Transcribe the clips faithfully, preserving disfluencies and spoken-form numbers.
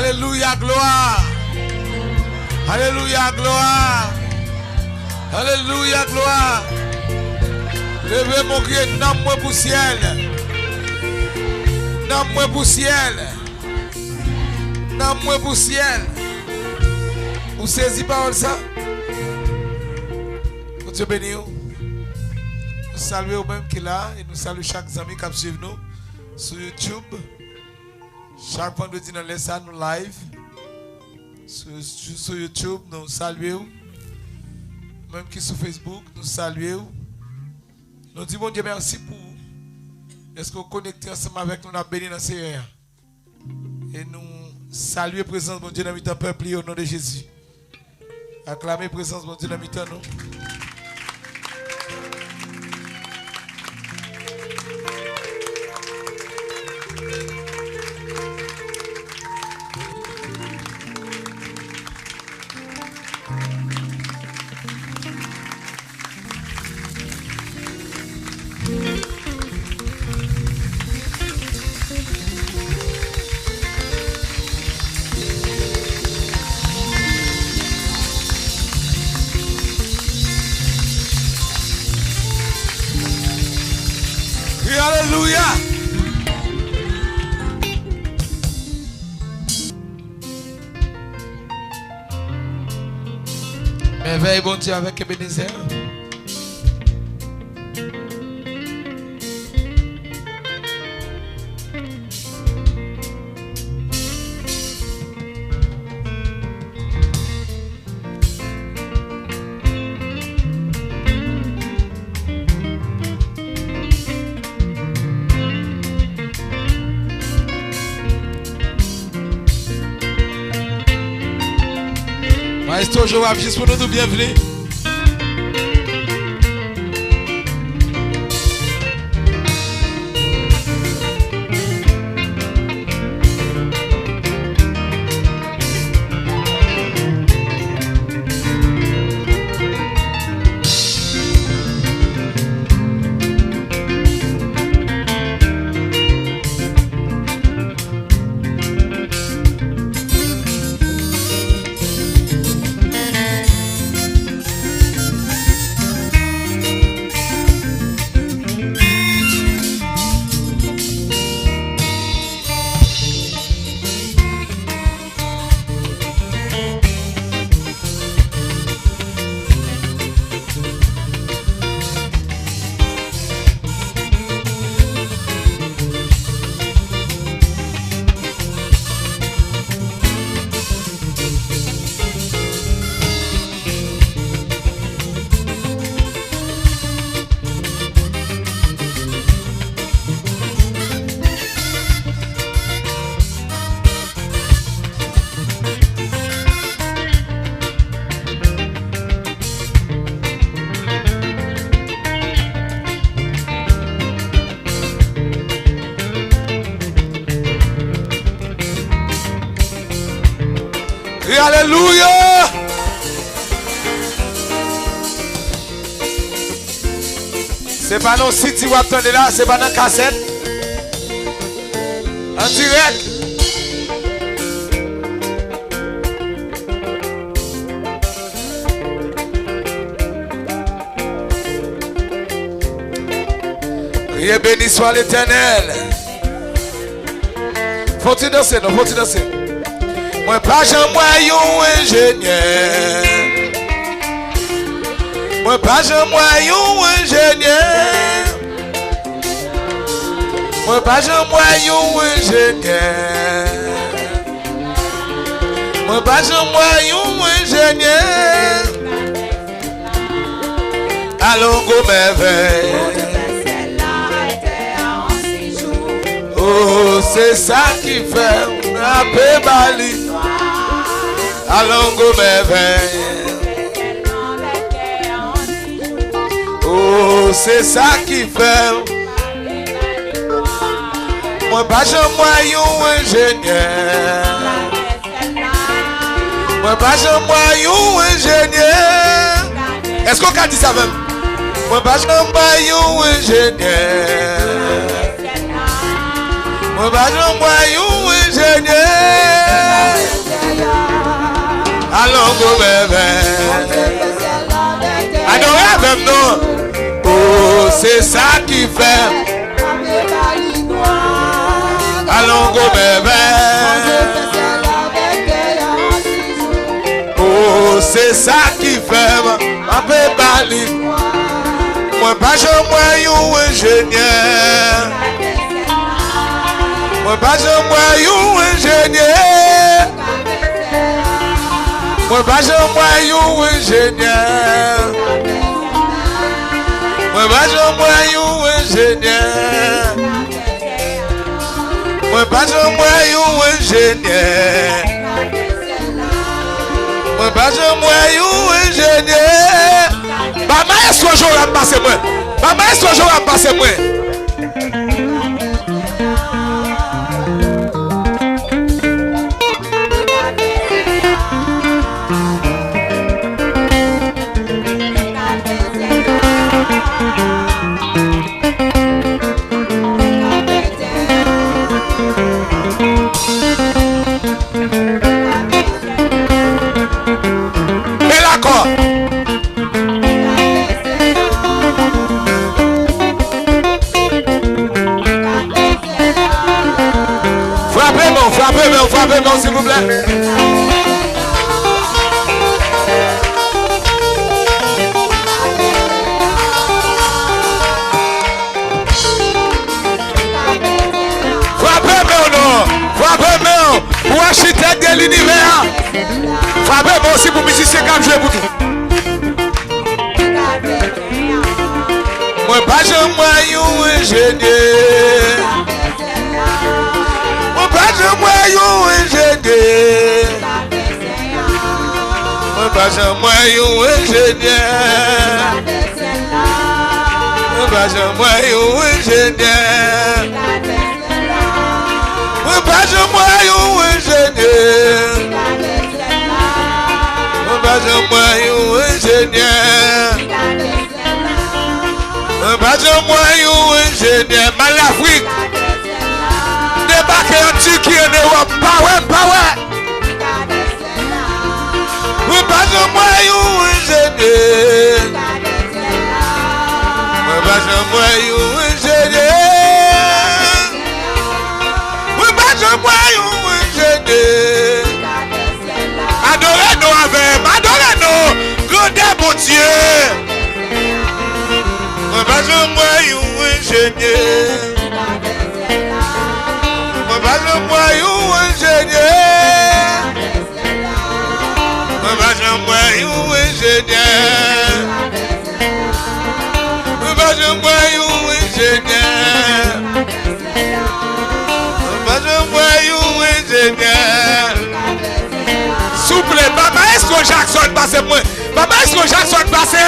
Alelouya, glwa. Alelouya, glwa. Alelouya, glwa. Leve men w, kriye, nanm mwen pou syèl. Nanm mwen pou syèl. Nanm mwen pou syèl. Ou sezi pawòl sa? Bondye beni w. Nou salye w menm ki la e nou salye chak zanmi k ap swiv nou sou YouTube. Chak vandredi nan lè sa, nou live sou, sou, sou YouTube. Nou salye w. Menm ki sou Facebook, nou salye w. Nou di Bondye mèsi pou ou. Èske w konekte ansanm avèk nou? N ap beni nan Seyè a. E nou salye prezans Bondye nan mitan pèp li, o non de Jezi. Aklame prezans Bondye nan mitan nou. Wi, alelouya! Mèvèy Bondye avèk Ebenezè. Maestro Joab, jis pou nou di w byenvni. Wi, alelouya! Se pa nan C D w ap tande la, se pa nan kasèt. An dirèk. Priye, béni soit l'Éternel. Fò ti danse non, fò ti danse. Mwen pa janm wè yon enjenyè. Mwen pa janm wè yon enjenyè. Mwen pa janm wè yon enjenyè. Mwen pa janm wè yon enjenyè. Alongo mèvèy. Oh, se sa ki fè m frape ba li. Alongo mèvèy. Oh, se sa ki fè m. Mwen pa janm wè yon enjenyè. Mwen pa janm wè yon enjenyè. Èske w ka di sa avè m? Mwen pa janm wè yon enjenyè. Mwen pa janm wè yon enjenyè. Adore avè m non. O, se sa ki fè m al nan gwo mèvèy. O, se sa ki fè m ape ba li. Mwen pa janm wè yon enjenyè. Mwen pa janm wè yon enjenyè. Mwen pa janm wè yon enjenyè. Mwen pa janm wè yon enjenyè. Mwen pa janm wè yon enjenyè. Mwen pa janm wè yon enjenyè. Ba mayestwo Joram pase mwen. Ba mayestwo Joram pase mwen. Bèl akò. Frape men w, frape men w, frape men w, silvouplè. Frape men w non, frape men w pou achitèk de linivè a. Frape men w osi pou mizisyen k ap jwe pou nou. Mwen pa janm wè yon enjenyè. Mwen pa janm wè yon enjenyè. Mwen pa janm wè yon enjenyè. Mwen pa janm wè yon enjenyè. Mwen pa janm wè yon enjenyè. Mwen pa janm wè yon enjenyè. Mwen pa janm wè yon enjenyè. M al Lafrik. M debake an Tiki, an Ewòp. M pa wè, m pa wè. Mwen pa janm wè yon enjenyè. Mwen pa janm wè yon enjenyè. Mwen pa janm wè yon enjenyè. Adore non avè m, adore non. Grandè Bondye. Mwen pa janm wè yon enjenyè. Mwen pa janm wè yon enjenyè. Mwen pa janm wè yon enjenyè. Mwen pa janm wè yon enjenyè. Mwen pa janm wè yon enjenyè. Souple, ba mayestwo Jackson pase mwen. Ba mayestwo Jackson pase.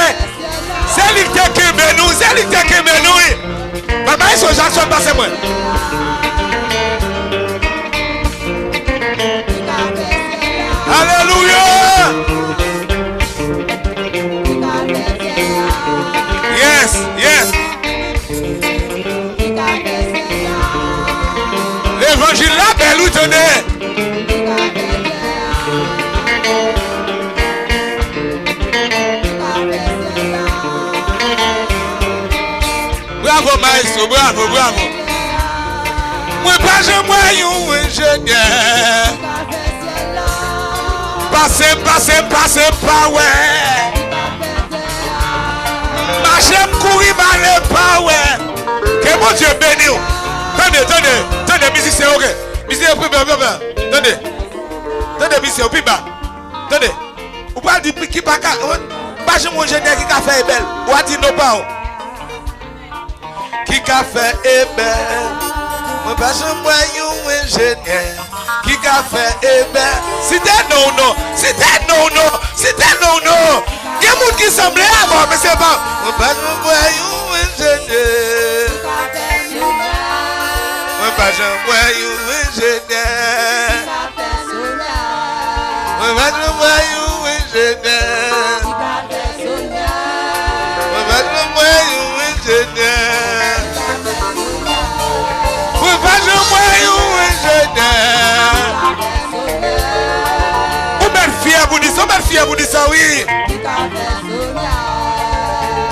Se li k te kenbe nou, se li k te kenbe nou, wi. Ba mayestwo Jackson pase mwen. Alelouya! Yes, yes. Levanjil la bèl, wi, tande. Bravo, maestro, bravo, bravo. Mwen pa janm wè yon enjenyè. Pase m, pase m, pase m, pa wè. Mache m kouri m ale pa wè. Ke Bondye beni w. Tande, tande, tande, mizisyen, oke. Mizisyen, oke, oke, oke. Tande. Tande, mizisyen, pi ba. Tande. Ou pral di ki pa ka, pa janm yon enjenyè ki ka fè e bèl. Ou a di non pa w. Ki ka fè e bèl. Mwen pa janm wè yon enjenyè ki ka fè e bèl. Site non w non. Site non w non. Site non w non. Gen moun ki sanble avè w, men se pa. Mwen pa janm wè yon enjenyè. Mwen pa janm wè yon enjenyè. Mwen pa janm wè yon enjenyè. Mwen pa janm wè yon enjenyè. Mwen pa janm wè yon enjenyè. Ou mèt fyè pou di sa, ou mèt Bondye pou di sa, wi.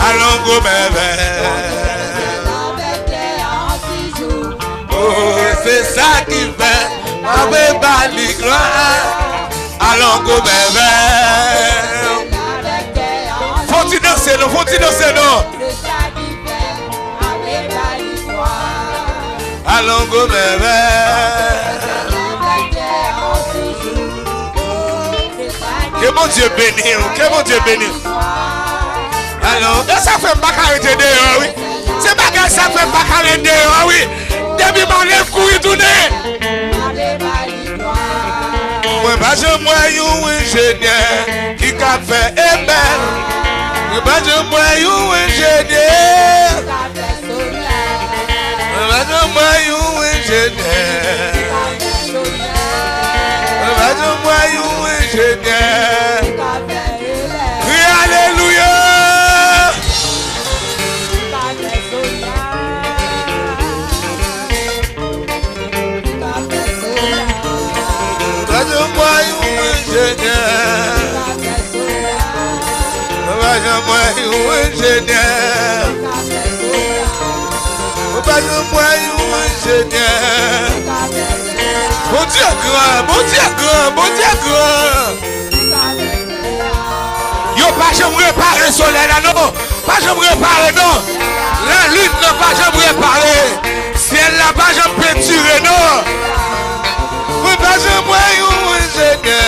Alon gwo mèvèy. Oh, se sa ki fè m ap ba li glwa. Alon gwo mèvèy. Fò ti danse non, fò ti danse non. Alon gwo mèvèy. Ke Bondye beni w, ke Bondye beni w. Alon, e sa fè m pa ka rete deyò, wi. Se bagay sa fè m pa ka rete deyò, wi. Depi m ale, m kouri tounen. Mwen pa janm wè yon enjenyè ki ka fè ebèl. Mwen pa janm wè yon enjenyè. Mwen pa janm wè yon enjenyè. Mwen pa janm wè yon enjenyè. Kriye alelouya. Mwen pa janm wè yon enjenyè. Mwen pa janm wè yon enjenyè. Mwen pa janm wè yon enjenyè. Bondye gran, Bondye gran, Bondye gran. Yo pa janm repare solèy la, non. Pa janm repare, non. Lalin nan pa janm repare. Syèl la pa janm pentire, non. Mwen pa janm wè yon enjenyè.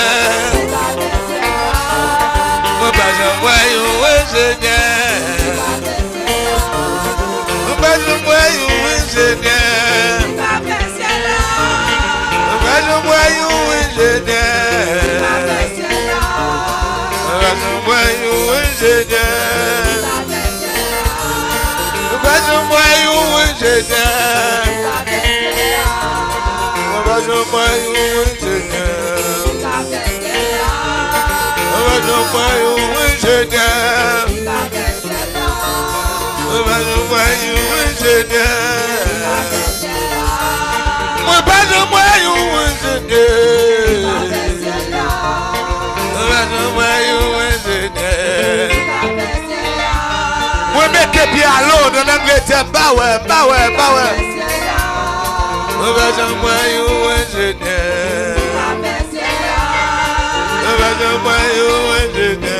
Mwen pa janm wè yon enjenyè. Mwen pa janm wè yon enjenyè. Mwen pa janm wè yon enjenyè. Mwen pa janm wè yon enjenyè. Mwen pa janm wè yon enjenyè. Mwen pa janm wè yon enjenyè. Mwen pa janm wè yon enjenyè. Mwen pa janm wè yon enjenyè. Mwen pa janm wè yon enjenyè. Mwen pa janm wè yon enjenyè. Mwen mete pye a lòd ann Angletè, m pa wè, m pa wè, m pa wè. Mwen pa janm wè yon enjenyè. Mwen pa janm wè yon enjenyè.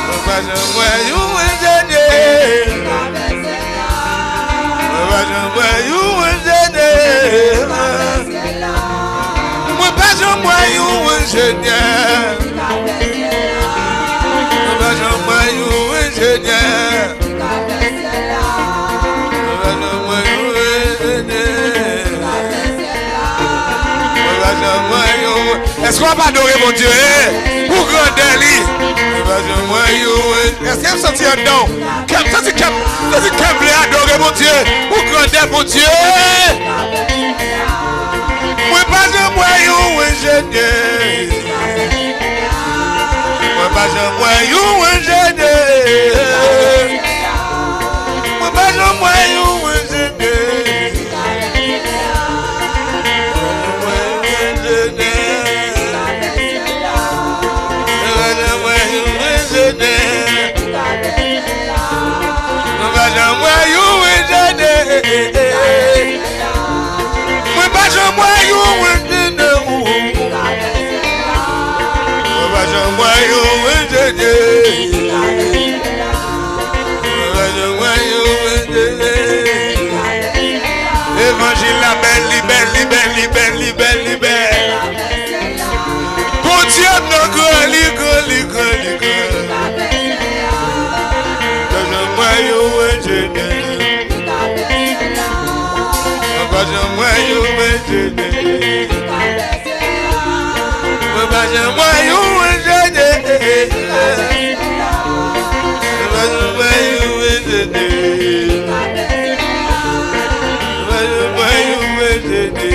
Mwen pa janm wè yon enjenyè. Mwen pa janm wè yon enjenyè. Mwen pa janm wè yon enjenyè. Mwen pa janm wè yon enjenyè. Mwen pa janm wè yon enjenyè. Mwen pa janm wè yon. Èske w ap adore Bondye, eh, pou grandè li? Mwen pa janm wè yon. Èske m santi anndan w? Kè m santi kè m, santi kè m vle adore Bondye pou grandè Bondye. Mwen pa janm wè yon enjenyè. Mwen pa janm wè yon enjenyè. Mwen pa janm wè yon enjenyè. Mwen pa janm wè yon enjenyè. Mwen pa janm wè yon enjenyè. Mwen pa janm wè yon enjenyè. Mwen pa janm wè yon enjenyè. Mwen pa janm wè yon enjenyè. Levanjil la bèl, li bèl, li bèl, li bèl, li bèl, li bèl. Bondye m nan gran, li gran, li gran, li gran. Mwen pa janm wè yon enjenyè. Mwen pa janm wè yon enjenyè. Mwen pa janm wè yon enjenyè. Mwen pa janm wè yon enjenyè. Mwen pa janm wè yon enjenyè.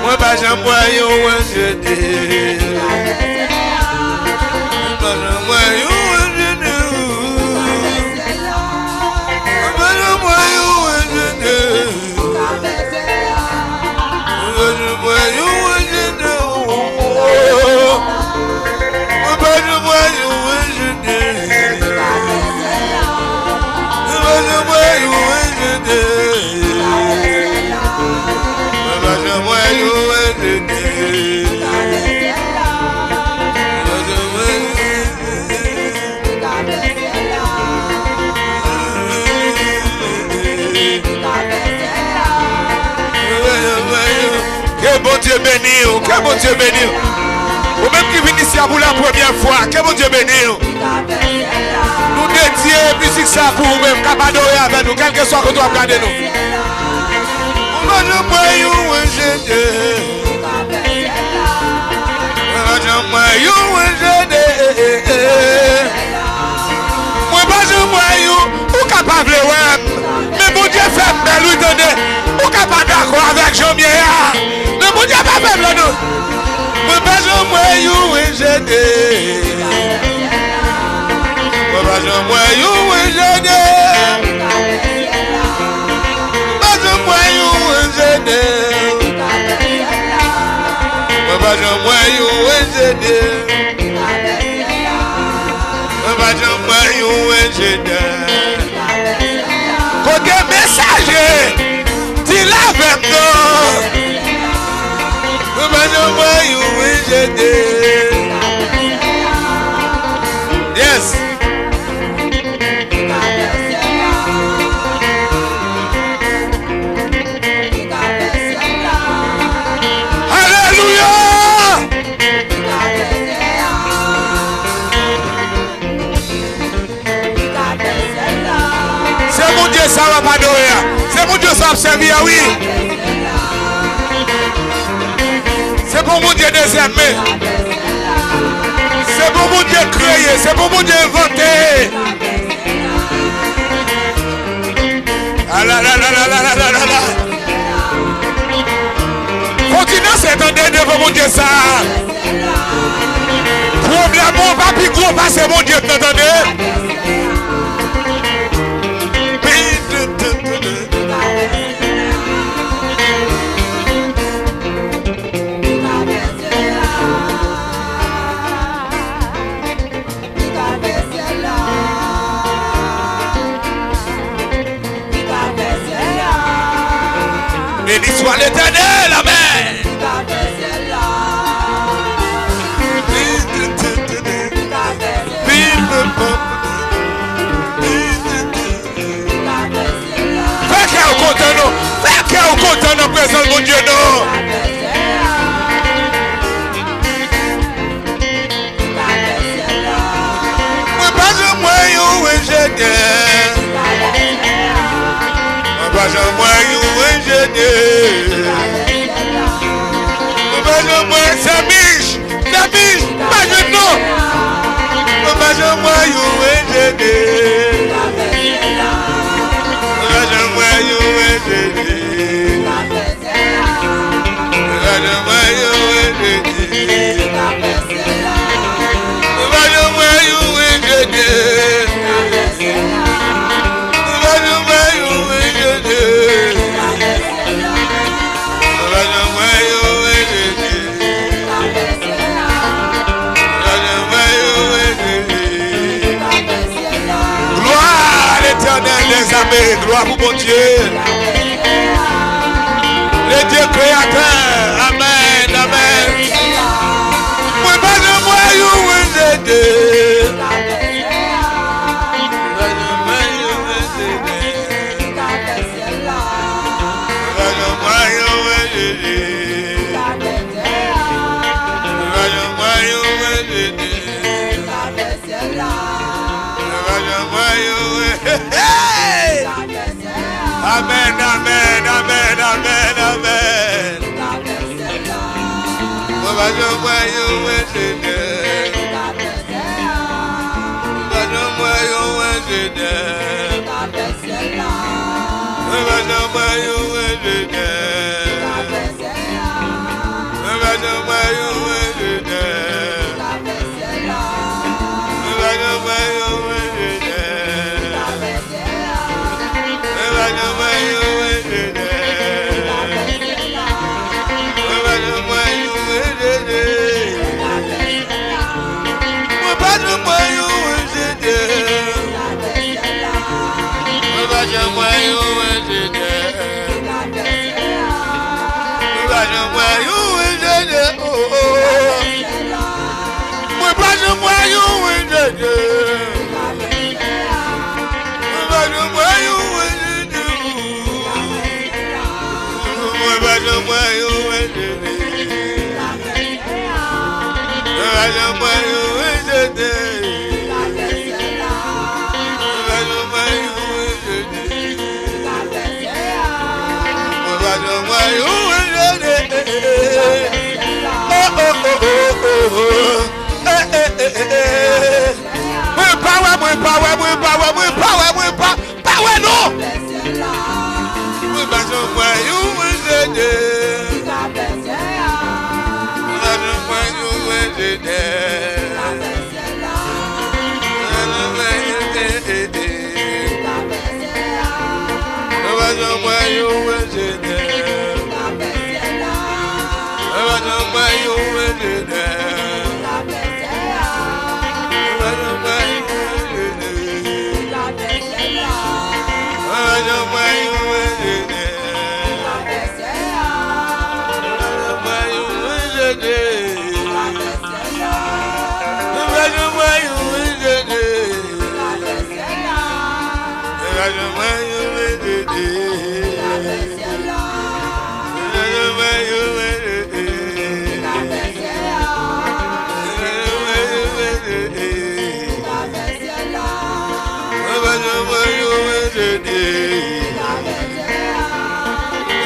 Mwen pa janm wè yon enjenyè. Mwen pa janm wè yon enjenyè. Mwen pa janm wè yon enjenyè. Mwen pa janm wè yon enjenyè. Bondye beni w, ke Bondye beni w. Ou menm ki vin isi a pou la premyè fwa, ke Bondye beni w. Nou dedye mizik sa pou ou menm, k ap adore avè nou, kèlkeswa kote w ap gade nou. Ou pa janm wè yon enjenyè. Mwen pa janm wè yon enjenyè. Mwen pa janm wè yon, ou ka pa vle wè m, men Bondye fè m bèl, wi, tande. Ou ka pa dakò avèk jan m ye a, men Bondye pa fè m lòt, non. Mwen pa janm wè yon enjenyè. Mwen pa janm wè yon enjenyè. Mwen pa janm wè yon enjenyè. Mwen pa janm wè yon enjenyè. Mwen pa janm wè yon enjenyè. Kote mesaje? Di l avè m non. Mwen pa janm wè yon enjenyè. Yes. Alelouya! Se Bondye sa w ap adore a. Se Bondye sa w ap sèvi a, wi. Se pa yon Bondye dezyèm men. Se pa yon Bondye kreye. Se pa yon Bondye envante. Alalala. Kontinans e tande devan Bondye sa. Pwoblèm ou pa pi gwo pase Bondye k nan tande. Beni swa Letènèl, amèn. Fè kè w kontan non. Fè kè w kontan nan prezans Bondye non. Mwen pa janm wè yon enjenyè. Mwen pa janm wè yon enjenyè. Mwen pa janm wè sèvis. Sèvis, pa jwenn non. Mwen pa janm wè yon enjenyè. Mwen pa janm wè yon enjenyè. Mwen pa janm wè yon enjenyè. Mwen pa janm wè yon enjenyè. Mwen pa janm wè yon enjenyè. Mwen pa janm wè yon enjenyè. Glwa a Letènèl dèzame, glwa pou Bondye. Le Dye kreyatè, amèn, amèn. Mwen pa janm wè yon enjenyè. Amèn, amèn, amèn, amèn, amèn. Mwen pa janm wè yon enjenyè. Mwen pa janm wè yon enjenyè. Mwen pa janm wè yon enjenyè. Mwen pa janm wè yon enjenyè. Mwen pa janm wè yon enjenyè. Mwen pa janm wè yon enjenyè. Mwen pa janm wè yon enjenyè. Mwen pa janm wè yon enjenyè. Mwen pa janm wè yon enjenyè. Mwen pa janm wè yon enjenyè. Oh, oh, oh. Mwen pa janm wè yon enjenyè. Mwen pa janm wè yon enjenyè. Mwen pa janm wè yon enjenyè. Mwen pa wè, mwen pa wè, mwen pa wè, mwen pa wè, mwen pa wè, mwen pa, pa wè non. Mwen pa janm wè yon mwen jete. Mwen pa janm wè yon mwen jete. Mwen pa janm wè yon mwen jete. Mwen pa janm wè yon mwen jete. Mwen pa janm wè yon mwen jete.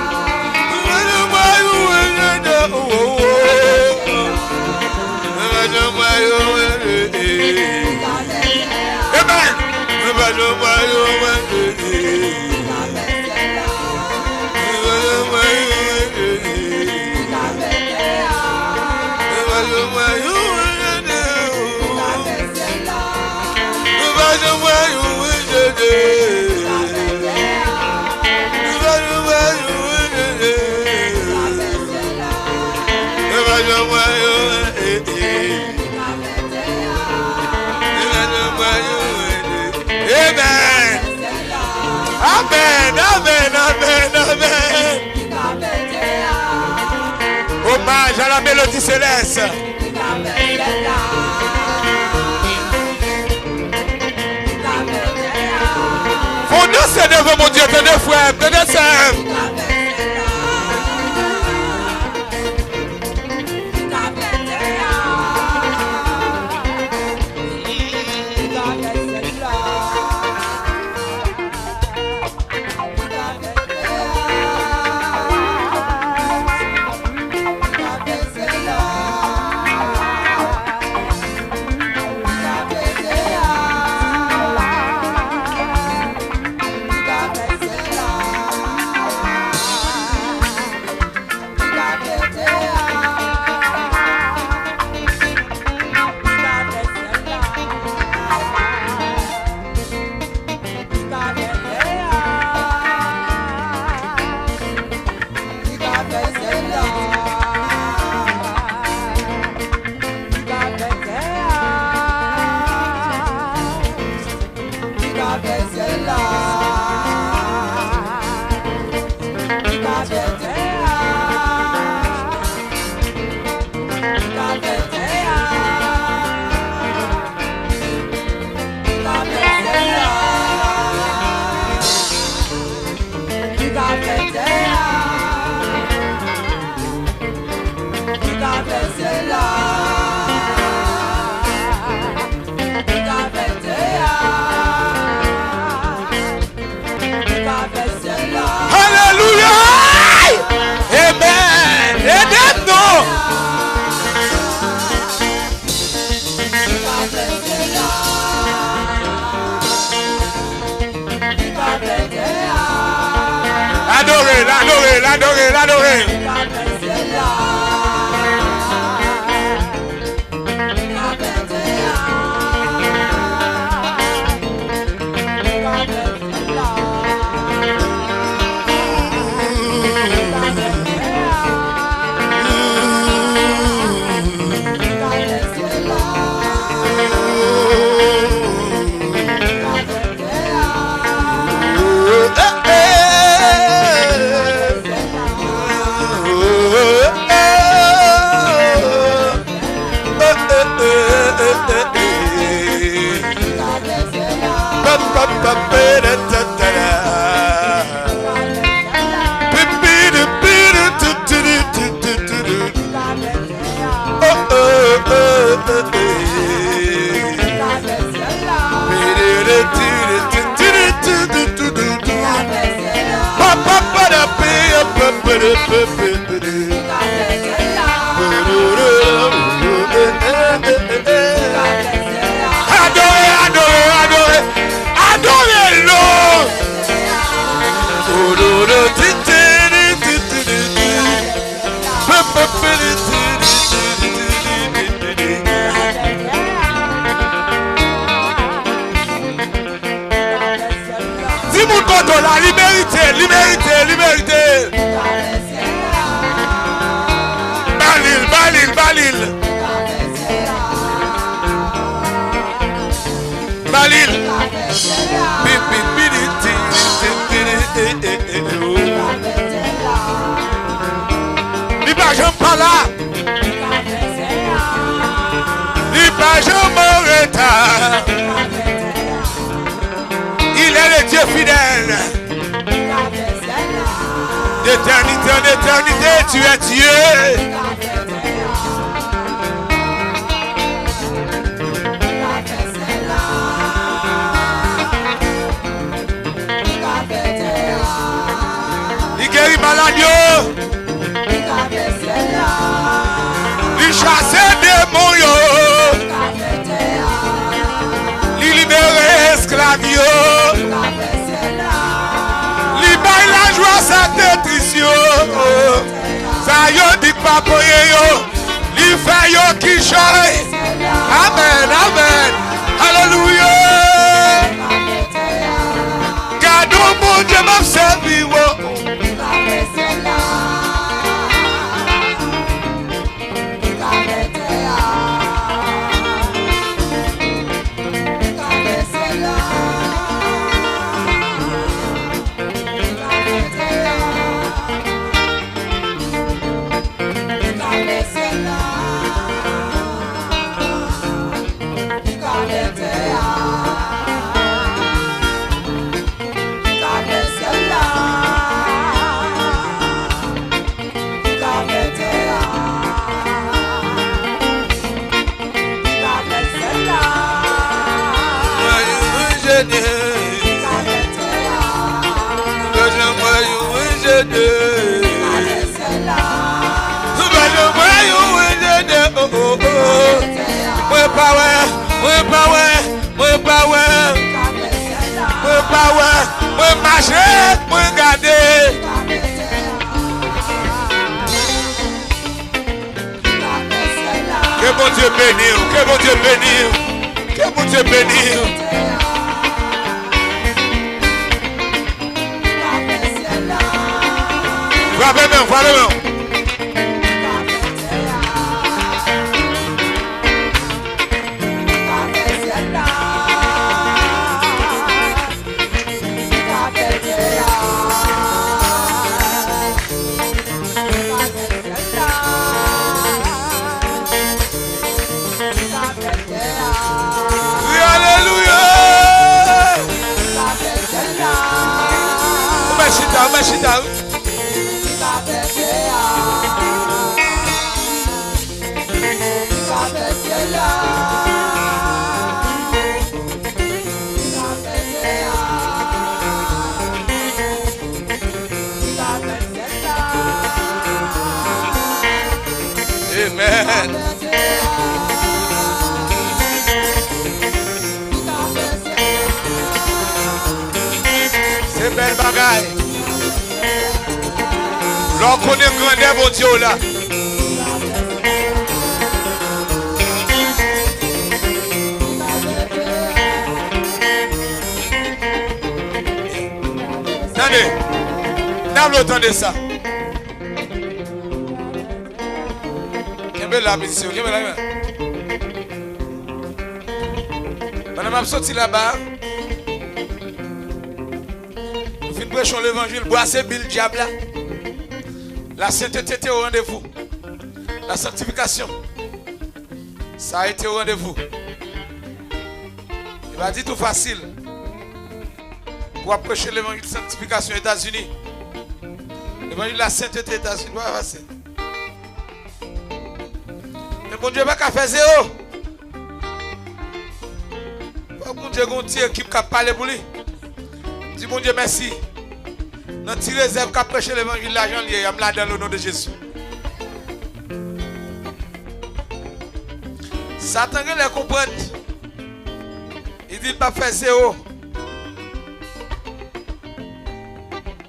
Amen. Amen. Amen, amen, amen, amen. Hommage à la mélodie céleste. Fò w danse devan Bondye, tande frè m, tande sè m. Alelouya! Amen! Ede m non! Adore l, adore l, adore l, adore l. Adore, adore, adore, adore l non. Di moun kote w la, li merite, li merite, li merite. Ba li l, ba li l, ba li l. Ba li l. Pi, pi, pi, di, di, di, di, di, eh, eh, eh, oh. Li pa janm pa la. Li pa janm an reta. Il est le Dieu fidèle. D'éternité en éternité, tu es Dieu. Li geri malad yo. Li chase demon yo. Li libere esklav yo. Li bay lajwa sa te tris yo. Sa yo di k pa poye yo. Li fè yo kichòy. Amèn, amèn. Alelouya. Gade yon Bondye m ap sèvi, wo. Mwen yon enjenyè. Mwen yon enjenyè. Mwen yon enjenyè. Oh, oh, oh. Mwen pa wè, mwen pa wè, mwen pa wè. Mwen pa wè, mwen mache, mwen gade. Ke Bondye beni w, ke Bondye beni w, ke Bondye beni w. Frape men w, frape men w. Wi, alelouya! Ou mèt chita, ou mèt chita, wi. Amen. Se bèl bagay. Lè w konnen grandè Bondye w la. Tande. N ap vle w tande sa. Kenbe la, mizisyen, kenbe la, kenbe la. Pandan m ap soti laba, nou fin preche yon levanjil, bwase bil dyab la. La sainteté était au rendez-vous. La sanctification, ça a été au rendez-vous. E pa ditou fasil. pou w ap preche levanjil sanktifikasyon Etazini. Levanjil lasentete Etazini pa fasil. Men Bondye pa ka fè zewo. Fòk Bondye gen yon ti ekip k ap pale pou li. M di Bondye mèsi. Nan ti rezèv k ap preche levanjil la jan l ye a, m ladan l o non de Jezi. Satan genlè konprann. Li di l p ap fè zewo.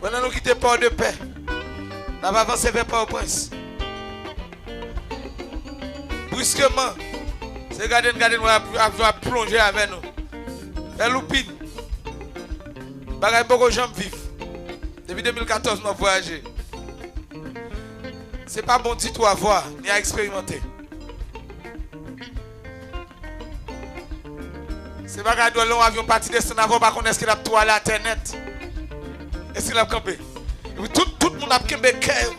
Pandan nou kite Pòdepè, n ap avanse vè Pòtoprens. Briskeman, se gade n, gade n wè avyon ap plonje avè nou. Fè loupin. Bagay m poko janm viv. Depi de mil katòz m ap vwayaje. Se pa bon ditou a vwa, ni a eksperimante. Se bagay dwòl, lè yon avyon pati desann avè w, w pa konn èske l ap tou ale atè nèt. Èske l ap kanpe? Epi tout, tout moun ap kenbe kè yo.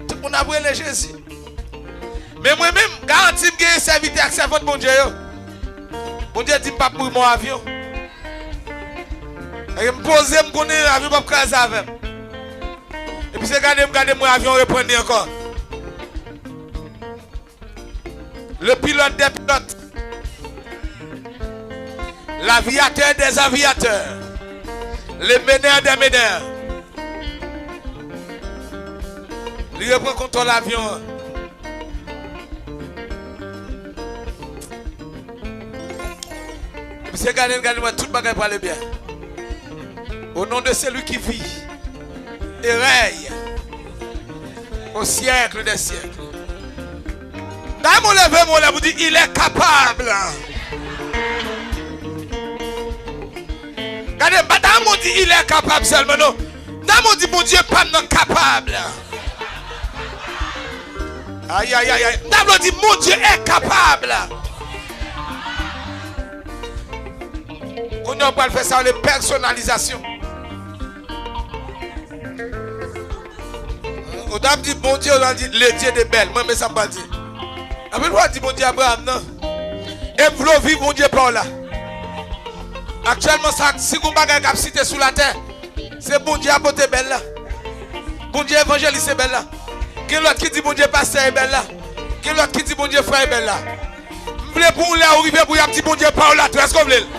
Tout moun ap rele Jezi. Men mwen menm, garanti m genyen sèvitè ak sèvant Bondye yo. Bondye di m p ap mouri mò avyon. E m poze, m konnen avyon p ap kraze avè m. Epi se gade m, gade m wè avyon reprann li ankò. Le pilote des pilotes. L'aviateur des aviateurs. Le meneur des meneurs. Li reprann kontwòl avyon an. Misye gade l, gade l, wè tout bagay prale byen. Au nom de celui qui vit et règne au siècle des siècles. Dam ou leve men w lè pou di, il est capable. Gade, m pa ta renmen w di, il est capable sèlman, non. Dam ou di, Bondye pa m nan kapab. Ay, ay, ay, ay. Dam ou di, Bondye est capable. Kounye a w pral fè sa, le pèsonalizasyon. Ou t ap di Bondye, ou t ap di le Dieu de bèl. Mwen, men sa m pral di. Anpil fwa, di Bondye Abraram nan. E m vle w viv Bondye pa w la. Aktyèlman, sa, si gon bagay k ap site sou latè, se Bondye a pote bèl la. Bondye evanjelis e bèl la. Gen lòt ki di Bondye pastè e bèl la. Gen lòt ki di Bondye frè e bèl la. M vle pou w lè ou rive pou y ap di Bondye pa w la tou. Èske w vle l?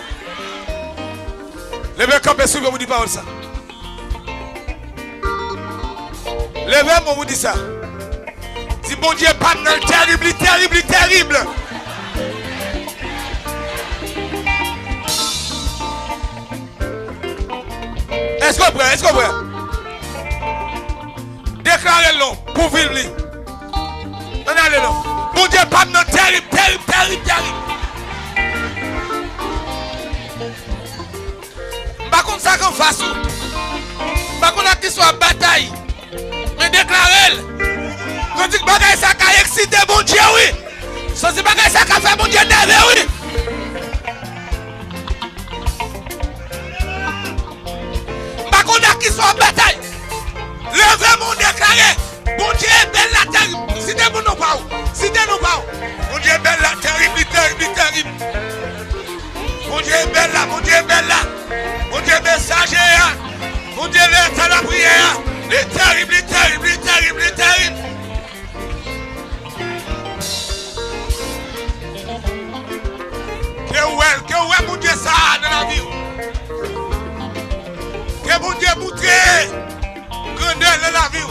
Leve kanpe sou pye pou di pawòl sa. Leve men w pou di sa. Di Bondye pa m nan l terib, li terib, li terib. Èske w prè? Èske w prè? Deklare l non pou viv li. Ann ale non. Bondye pa m nan terib, terib, terib, terib. M pa konn sa k anfas ou. M pa konn ak kisa w ap batay. Men deklare l. Yo di k bagay sa ka eksite Bondye, wi. Santi bagay sa ka fè Bondye nève, wi. M pa konn ak kisa w ap batay. Leve men w deklare, Bondye bèl la terib. Site pou non pa w. Site non pa w. Bondye bèl la terib, li terib, li terib. Bondye bèl la, Bondye bèl la. Bondye mesaje a. Bondye lè tan lapriyè a. Li terib, li terib, li terib, li terib. Ke w wè, ke w wè Bondye sa a nan lavi w. Ke Bondye moutre grandè l nan lavi w.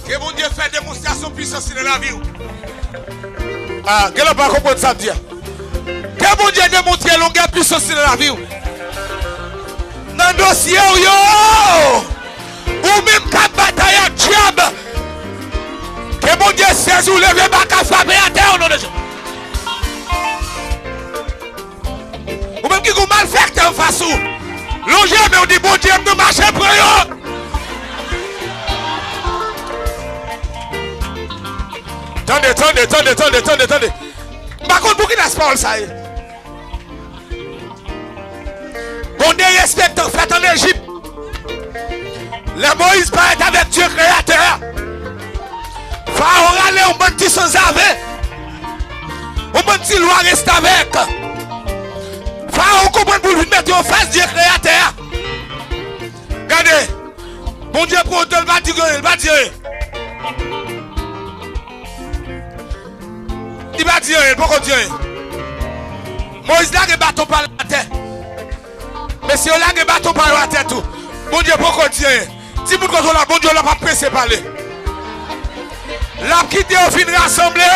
Ke Bondye fè demonstrasyon pwisans li nan lavi w. Ah, gen lè w pa konprann sa m di a. Ke Bondye demontre longè pwisans li nan lavi w. Nan dosye w yo, ou menm k ap batay ak dyab, ke Bondye sezi w, leve baka, frape atè, o non de Jezi. Ou menm ki gen malfektè anfas ou, lonje men w, di, Bondye, m nan mache, pran yo. Tande, tande, tande, tande, tande, tande. M pa konn pou kilès pawòl sa ye. Gon derespektan fèt ann Ejip. Lè Moyiz parèt avèk Dye Kreyatè a, Fawo rale yon bann ti sanzave, yon bann ti lwa restavèk. Paran w konprann pou l vin mete yo fas Dye kreyatè a. Gade, Bondye pran wote, l pa di anyen, l pa di anyen. Li pa di anyen, l poko di anyen. Moyiz lage baton pa l atè. Mesye yo lage baton pa yo atè tou. Bondye poko di anyen. Timoun kote w la, Bondye w la p ap prese pale. L ap kite yo fin rasanble.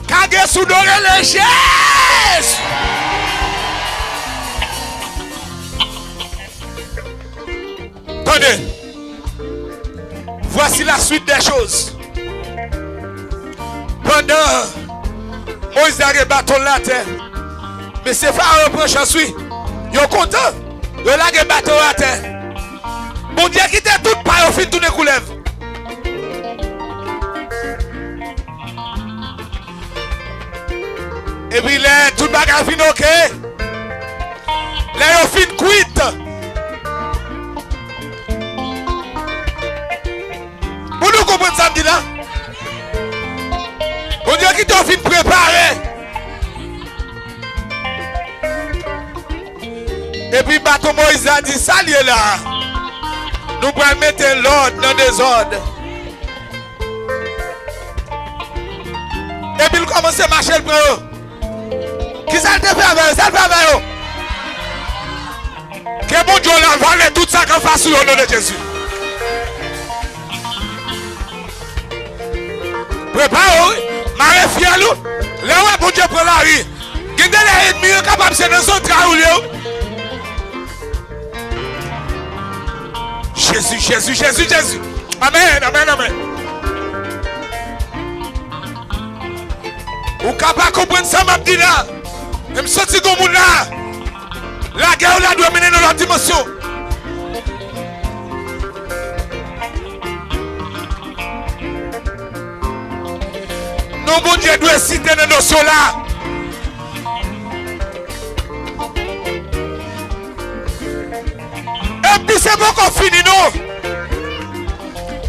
Kage sou do, rele Jezi! Tande. Voici la suite des choses. Pandan Moyiz lage baton l atè, mesye Farawon pran chans, wi. Yo kontan. Yo lage baton yo atè. Bondye kite tout pa yo fin tounen koulèv. Epi lè tout bagay fin oke, lè yo fin kwit, pou nou konprann sa m di la, Bondye kite yo fin prepare. Epi baton Moyiz la di, "Sa l ye la a? Nou pral mete lòd nan dezòd." Epi l kòmanse mache, l pran yo. Kisa l te fè avè yo? Sa l fè avè yo? Ke Bondye w la vale tout sa k anfas ou yo, o non de Jezi. Prepare w, wi. Mare fyèl ou. Lè w wè Bondye pran lari, gen de lè ènmi an kapab se nan zantray ou l ye, wi. Jezi, Jezi, Jezi, Jezi. Amèn, amèn, amèn. Ou ka pa konprann sa m ap di la. Men m santi gon moun la. Lagè w la dwe mennen nan lòt dimansyon. Non Bondye dwe site nan dosye w la. Epi se poko fini non.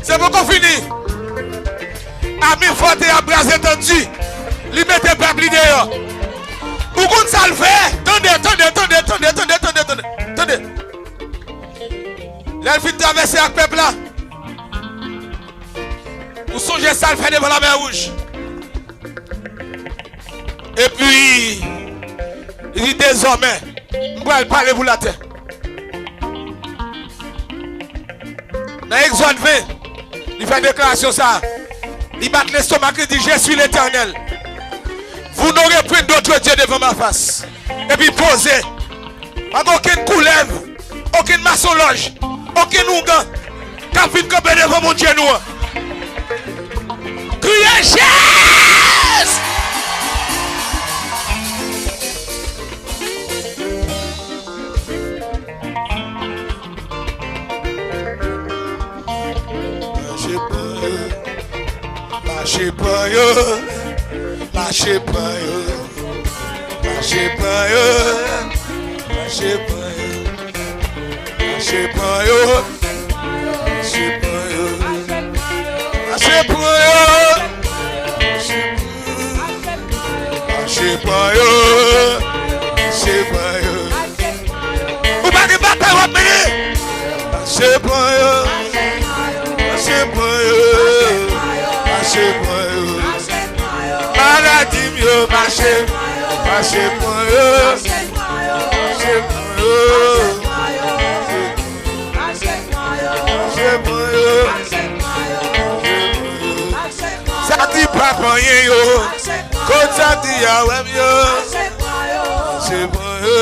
Se poko fini. Ami fòte a braz etandi. Li mete pèp li deyò. Ou konn sa l fè? Tande, tande, tande. Lè l fin travèse ak pèp la, ou sonje sa l fè devan Lamè Wouj. Epi, li di, dezòmè, m pral pale pou latè. Nan Egzòd ven, li fè deklarasyon sa a. Li bat lestomak, li di, "Je suis l'Éternel. Vous n'aurez point d'autre Dieu devant ma face." Epi poze. Pa gen okenn koulèv, okenn masonlòj, okenn oungan k ap vin kanpe devan Bondye nou an. Kriye Jezi! Mache pran yo, mache pran yo, mache pran yo. Mache pran yo, mache pran yo, mache pran yo, mache pran yo, mache pran yo, mache pran yo, mache pran yo. Ou pa gen batay w ap mennen. Mache pran yo. Mache pran yo. Mache pran yo. Maladi m yo mache. Mache pran yo. Mache pran yo. Mache pran yo. Sa ti pa panyen yo. Kot sa ti a wè m yo. Mache pran yo.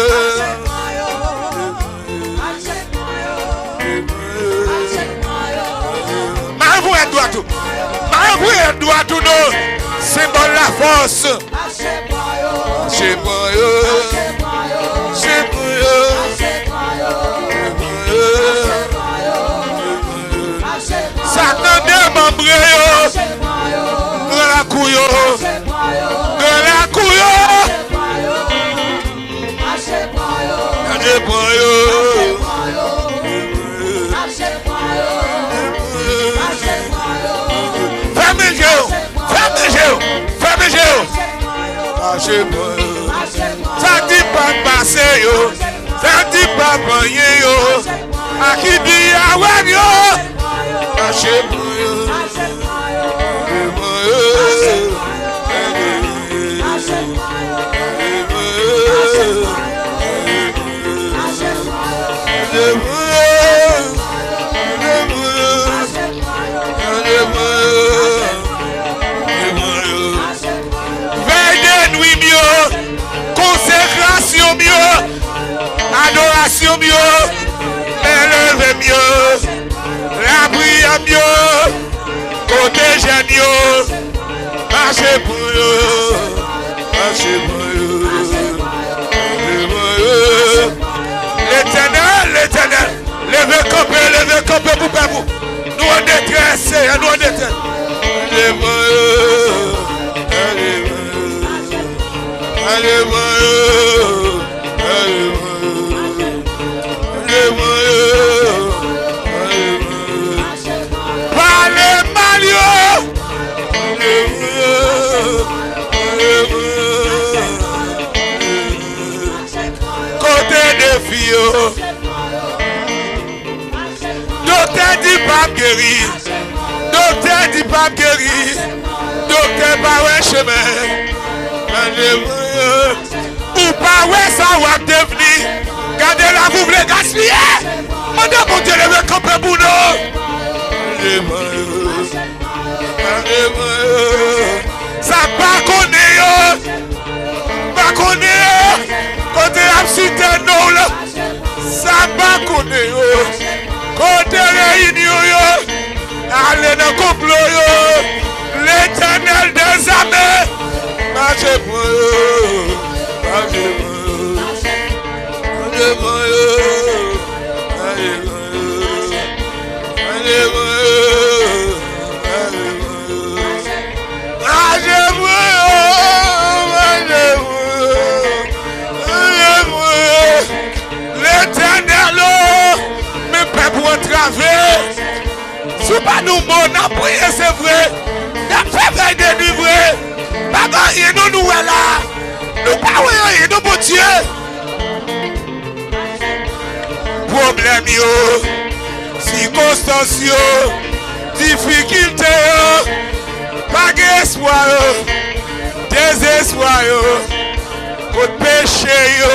Mare pou èd dwat ou. Mare pou èd dwat ou non. Senbòl lafòs. Mache pran yo. Mache pran yo. Mache pran yo. Satan demanbre yo. Gran lakou yo. Gran lakou yo. Mache pran yo. Fèmen Mache pran yo. Sa di pa pase yo. Sa di pa panyen yo. A ki di a wè m yo. Mache pran yo. Mache pran yo. Vèy de nwi m yo, konsekrasyon m yo, adorasyon m yo, men leve m yo, lapriyè m yo, kote jèn yo, mache pran yo, mache pran yo, mache pran yo. Letènèl, Letènèl, leve kanpe, leve kanpe pou pèp ou. Nou an detrès, Seyè, nou an detrès. Leve yo, leve yo, leve yo, leve yo, leve yo. Pale mal yo. Kote defi yo. Doktè di pa ap geri. Doktè di pa ap geri. Doktè pa wè chemen. Mande mwen. Ou pa wè sa w ap devni. Gade lavi w vle gaspiye. Mande Bondye leve kanpe pou nou. Mande mwen. Mande mwen. Sa pa konnen yo. Pa konnen yo. Kote y ap site non w la. Sa pa konnen yo. Kote reyinyon yo. Ale nan konplo yo. Letènèl dèzame. Mache pran yo. Mache pran yo. Mache pran yo. Mache pran yo. Mache pran yo. Mache pran yo. Mache pran yo. Mache pran yo. Letènèl o, men pèp ou antrave. Si w pa nou mo, n ap priye, se vre. N ap fè vèy de nwi vre. Pa gen anyen non nou wè la. Nou pa wè anyen non, Bondye. Pwoblèm yo, sikonstans yo, difikilte yo, pa gen espwa yo, dezespwa yo, kot peche yo,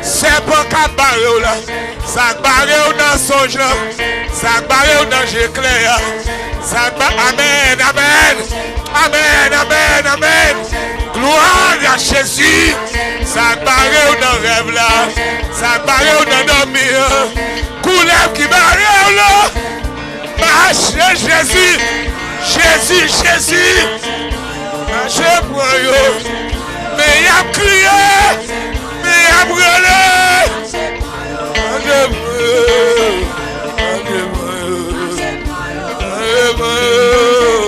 sèpan k ap bare w la. Sa k bare w nan sonj lan, sa k bare w nan je klè a, sa k ba, amèn, amèn, amèn, amèn, amèn. Glwa a Jezi. Sa k bare w nan rèv la, sa k bare w nan dòmi an, koulèv ki bare w la. Mache Jezi, Jezi, Jezi. Mache pran yo. Men y ap kriye, men y ap rele. Mache pran yo, mache pran yo. Mache pran yo, mache pran yo.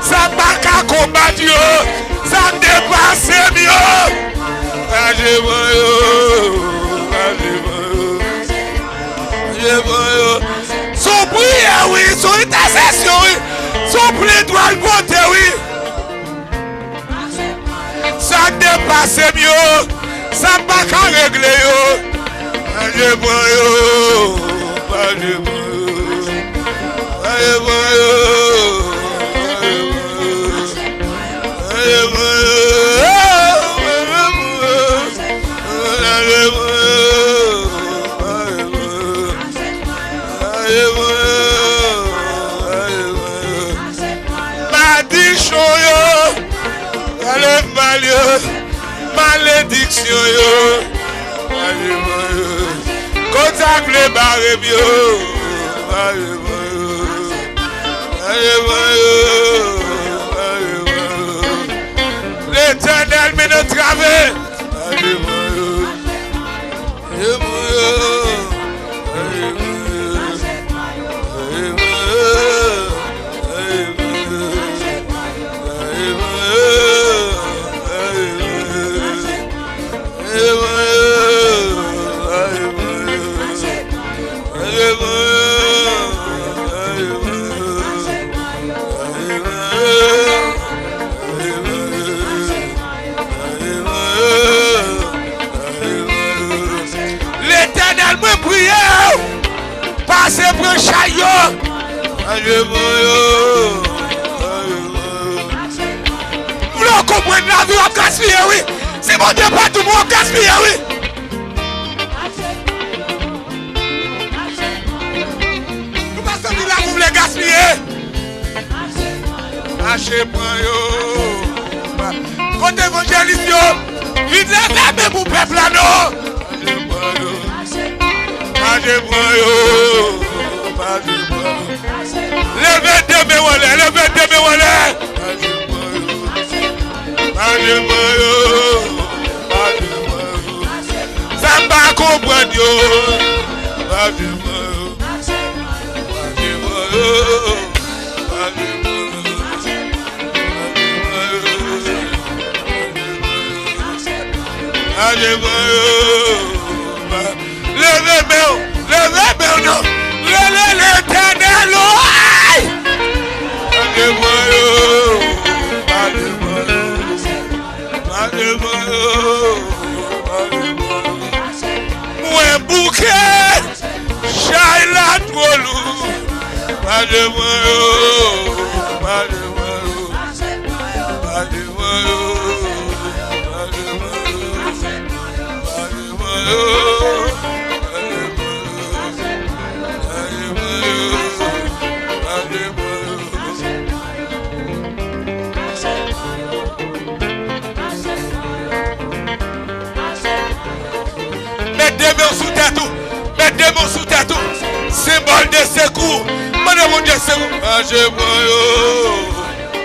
Sa pa ka konbat yo, sa depase m yo. Raje mwen yo, raje mwen yo, raje mwen yo. Se yon priyè wi, se yon entèsesyon wi, se yon pledwari pote wi. Sa depase m yo, sa m pa ka regle yo. Raje mwen yo, raje mwen yo, raje mwen yo, raje mwen yo, raje mwen yo, raje mwen yo, raje mwen yo, raje mwen yo, raje mwen yo. Madichon yo, rale mal yo, malediksyon yo, rale mal yo. Kote k vle bare m yo, bare m yo, bare m yo, bare m yo. Letènèl men nan trave, bare m yo. Mache pran chay yo. Mache pran yo. Mache pran yo. Ou lè w konprann lavi w ap gaspiye, wi. Si Bondye pa di w, w ap gaspiye, wi. Nou pa sòti la pou vle gaspiye. Mache pran yo. Kote evanjelis yo? Vin leve men pou pèp la non. Mache pran yo. Mache pran yo. Mache pran yo. Leve de men w anlè, leve de men w anlè. Mache pran yo. Mache pran yo. Mache pran yo. Sa m pa konprann yo. Mache pran yo. Mache pran yo. Mache pran yo. Mache pran yo. Leve men w, leve men w non. Rele Letènèl, woy! Mache pran yo. Mache pran yo. Mache pran yo. Mache pran yo. Mwen bouke. Chay la twò lou. Mache pran yo. Mache pran yo. Mache pran yo. Mache pran yo. Mache pran yo. Met de men w sou tèt ou. Met de men w sou tèt ou. Senbòl de sekou. Mande Bondye sekou. Mache pran yo.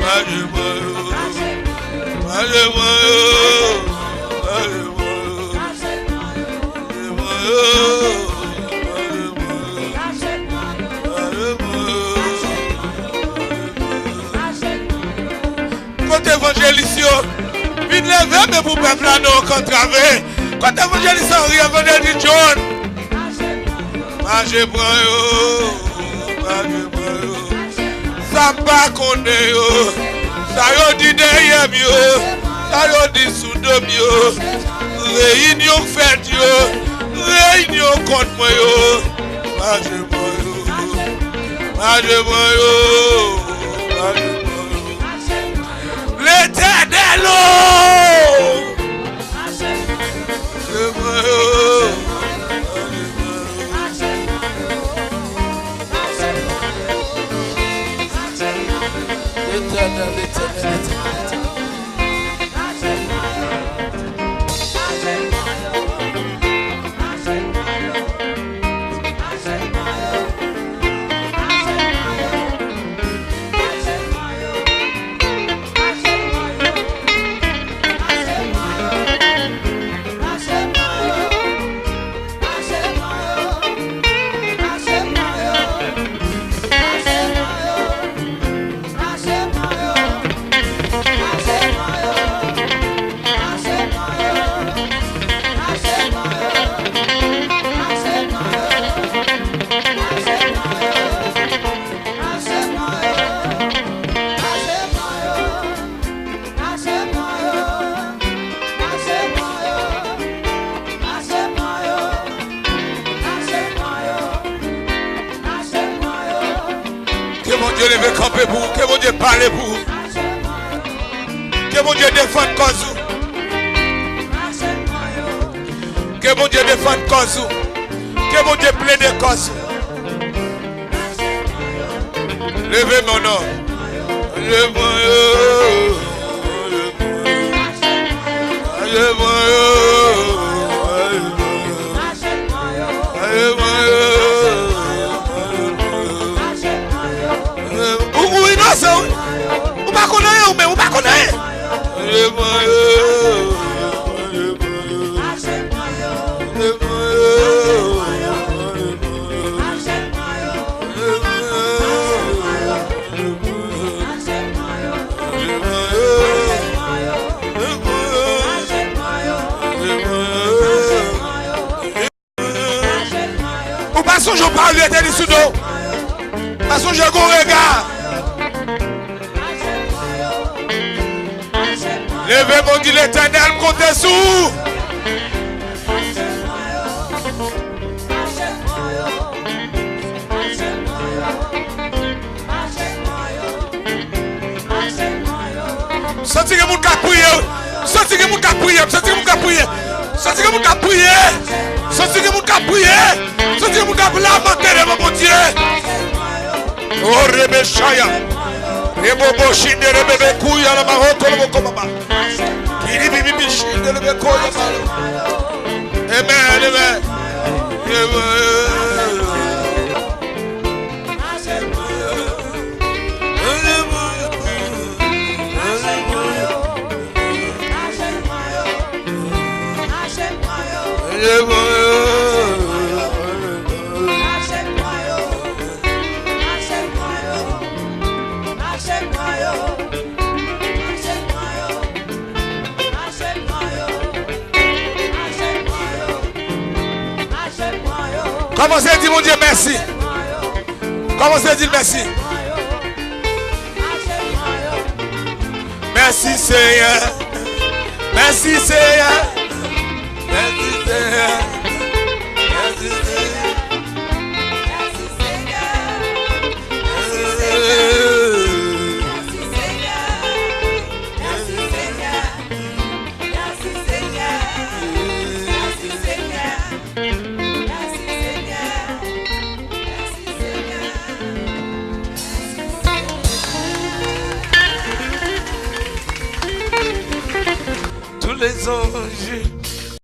Mache pran yo. Mache pran yo. Mache pran yo. Mache pran yo. Kote evanjelis yo? Vin leve men pou pèp la non, k antrave. Kote evanjelis Henry, Vandredi John? Mache pran yo. Mache pran yo. Sa m pa konnen yo. Sa yo di dèyè m yo. Sa yo di sou do m yo. Reyinyon k fèt yo. Reyinyon kont mwen yo. Mache pran yo. Mache pran yo. Mache pran yo. Letènèl o! Letènèl, Letènèl, Letènèl. Ke Bondye leve kanpe pou ou, ke Bondye pale pou ou, ke Bondye defann kòz ou, ke Bondye defann kòz ou, ke Bondye plede kòz ou. Leve men w non. Leve men yo. Leve men yo. Ou, ou inosan, wi. Ou pa konn anyen, ou menm, ou pa konn anyen. Ou pa sonje w pa rete li sou do w. Pa sonje gon rega. Leve men w, di, Letènèl, m konte sou ou. Santi gen moun k ap priye. Santi gen moun k ap priye. Santi gen moun k ap priye. Santi gen moun k ap priye. Santi gen moun k ap priye. Santi gen moun k ap lamante devan Bondye. O rebe chaya. Rebobo shinde rebebe kuya la mahoto lobo komaba. Kiri bibi bishinde rebebe koya. Amen, amen. Amen. Kòmanse di Bondye mèsi. Kòmanse di l mèsi. Mèsi Senyè. Mèsi Senyè. Mèsi Senyè.